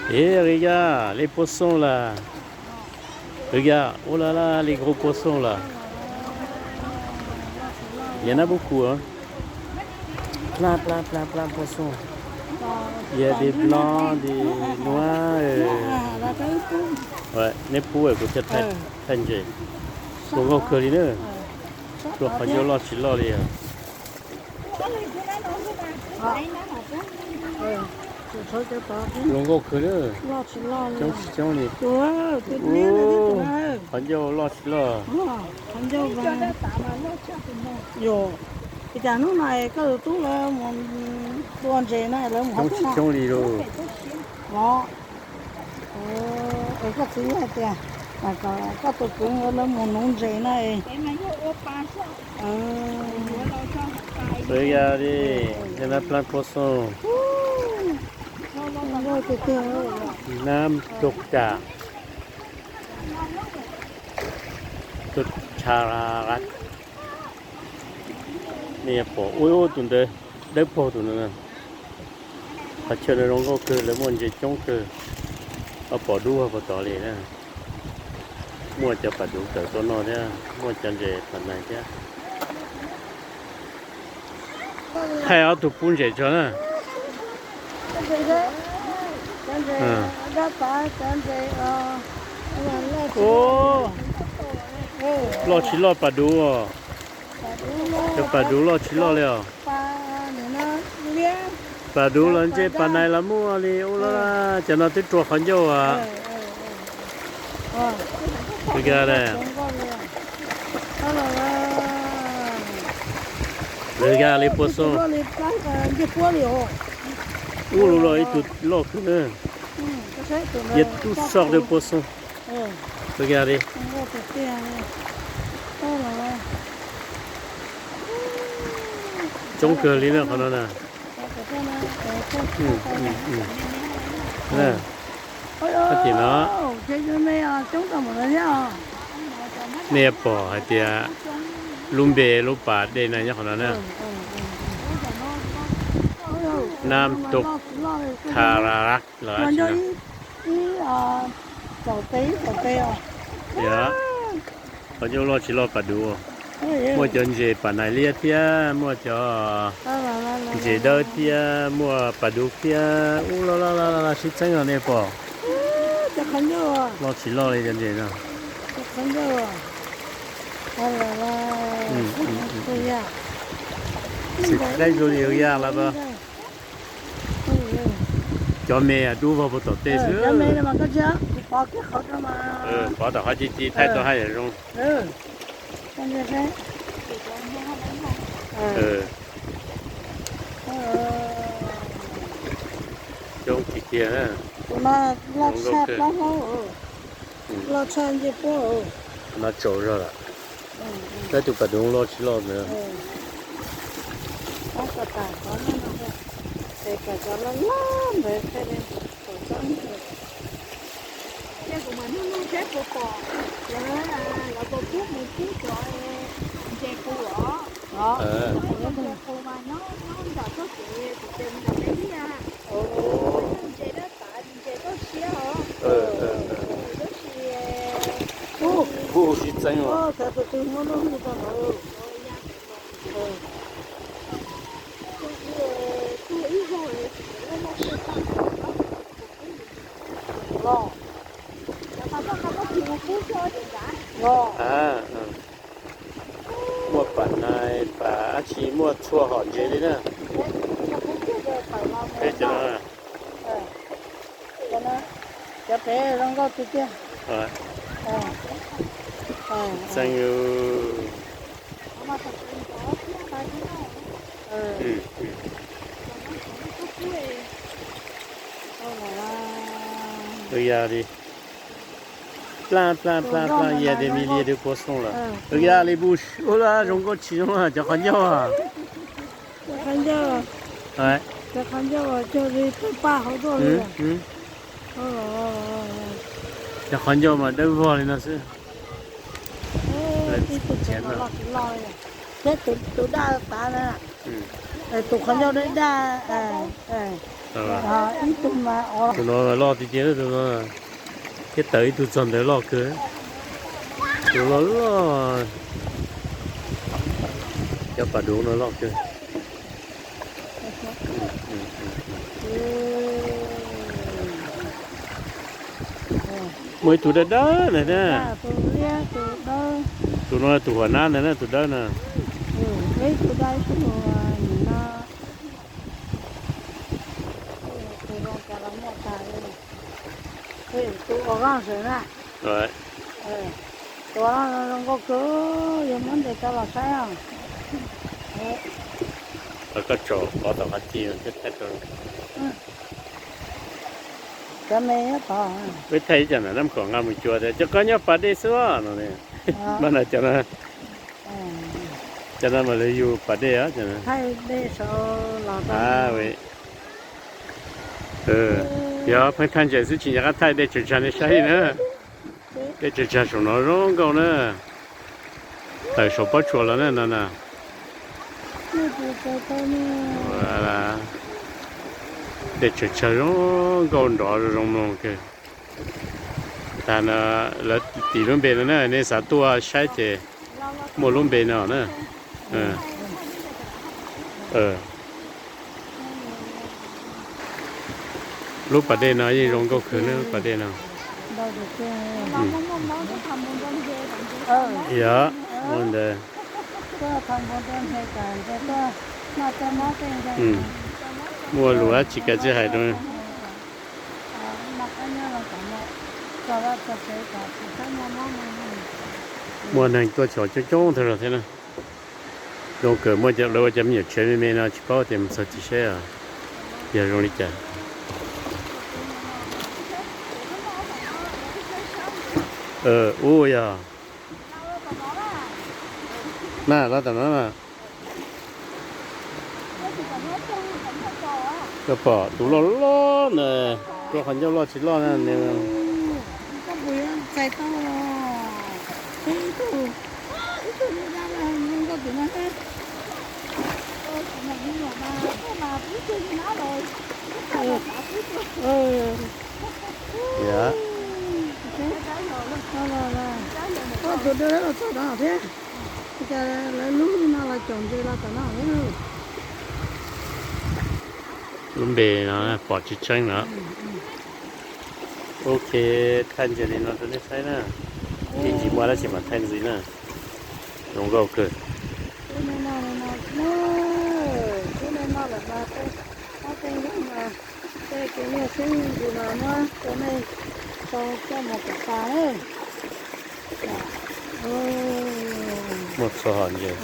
Regarde les poissons là. Regarde, oh là là, les gros poissons là. Il y en a beaucoup, hein. Plein, plein, plein, plein poissons. Il y a des blancs, des noirs. Ouais, neb pub kuv thiaj thaij ntses. Zoo nkauj kawg li na. Tua qhov ncauj loj tsis loj li. Zoo nkauj kawg na. Coob tsis coob li. Qhov ncauj loj tsis loj. Ua cas hnub no koj tus tub lawv mus tua ntses na, lawv mus hauv tsev no. Coob tsis coob li lauj. Koj txiv hais tias koj tus kwv lawv mus nuv ntses na. Regarde, il y en a plein poissons. Nam tok tas. Tus tsha ra. Nej pom, ua ua tus ntawd dawb paug tus ntawd. Qhov chaw no zoo nkauj kawg, lawv muaj ntses coob kawg. Ob pom dub puag tod li na. Muaj cov pas duv tawm tuaj noj thiab, muaj cov ntses pas nais thiab. Thaij ob tug pub ntses tso na. Loj tsis loj pas duv os. Cov pas duv loj tsis loj li os. Pas duv los ntses pas nais los muaj li ub loj. Cov no twb rua qhov ncauj as. Regarde les poissons. Ub loj, ib tug loj kawg na. Il y a toutes sortes de poissons. Regarde. Coob kawg li na qhov no na. Tim no. Nej yuav pom hais tias lub npe lub pas dej na nyob qhov no na. Nam tok tha ra lak los. Qhov ncauj loj tsis loj pas duv. Muaj cov ntses pas nais liab thiab muaj cov ntses dawb thiab muaj pas duv thiab ub loj loj loj sib txeeb os nej pom. Loj tsis loj li cov ntses no. Xwm qaib zoo li yaj lawm. Cov me dub vog puag tom tej xwb. Pov tom qhov ci ci thaij tau haj yam zoo. Coob tiag tiag na. Loj tshaj plaub hau, loj tshaj ncej puab. No tsaus zog lawm. Peb tus pas duv loj tsis loj ntawd. Ces kuv mam nug nug seb puas pom, lawv puas pub mus pub cov ntses qus los. Ntses qus mas nyob nyob nram txoj kev, kuv ces nram me liaj. Ntses dawb pav, ntses toj siab os. Tab sis kuj sib txeeb os. Muaj pas nais pas dab tsi muaj txhua hom ntses li na. Peb cov no. Cov pem zoo nkauj tiag tiag. Txeeb. Ua li. Plaj plaj plaj plaj, il y a des milliers de poissons lawm. Ua li bus, ua li zoo nkauj tsis zoo cov qhov ncauj. Cov qhov ncauj, cov qhov ncauj cog li paj hauv tuaj li. Cov qhov ncauj mas dawb vog li no xwb. Tus daj tav na, tus qhov ncauj daj daj. Tus no loj tiag tiag, tus no thiab tawm ib tug txog ntawd loj kawg. Tus loj loj, cov pas duv no loj kawg. Muaj ib tug dawb dawb ntawd na. Tus no tus huam nab ntawd na, tus dawb na. Tus ua zoo nkauj kawg, yog muab ntes coj los saib os. Koj tso qhov tom qhov ti thiab thaij rau. Peb thaij ib co ntawm Nab Khom nqa mus cuab tias cov koj nyob pas dej xwb no. Mas no cov no, cov no mas lawv yug pas dej os. Yog pheej thaij ntses xwb tsis nco qab thaij dej tsaws tsag nej saib na. Dej tsaws tsag saum no zoo nkauj na. Tawm saum pob tsuas los na no na. Dej tsaws tsag zoo nkauj nrov zoo mloog kawg. Tag no lawv tis lub npe no na, nej xav tuaj saib ces muaj lub npe no na. Lub pas dej no yeej zoo nkauj kawg ne, lub pas dej no. Yog, ua ntawd. Muaj lus dab tsi kav tsij hais rau. Muaj neeg tuaj xyuas coob coob tag zog thiab na. Zoo kawg, muaj lawv ua cov me nyuam tsev me me no tsis paub tias mus txog tim seb yog zoo li cas. Ub yog na, los tom no na. Koj pom tus loj loj na, rau qhov ncauj loj tsis loj na nws. Tus dawb los txog no thiab. Cas lawv lub no los caum ntses los tom no. Lub npe no pom tseeb tseeb no. Ok, thaij ntses li no rau nej saib na. Ib ntsis muaj dab tsi mam thaij ntxiv na. Zoo nkauj kawg. Muaj txhua hom ntses.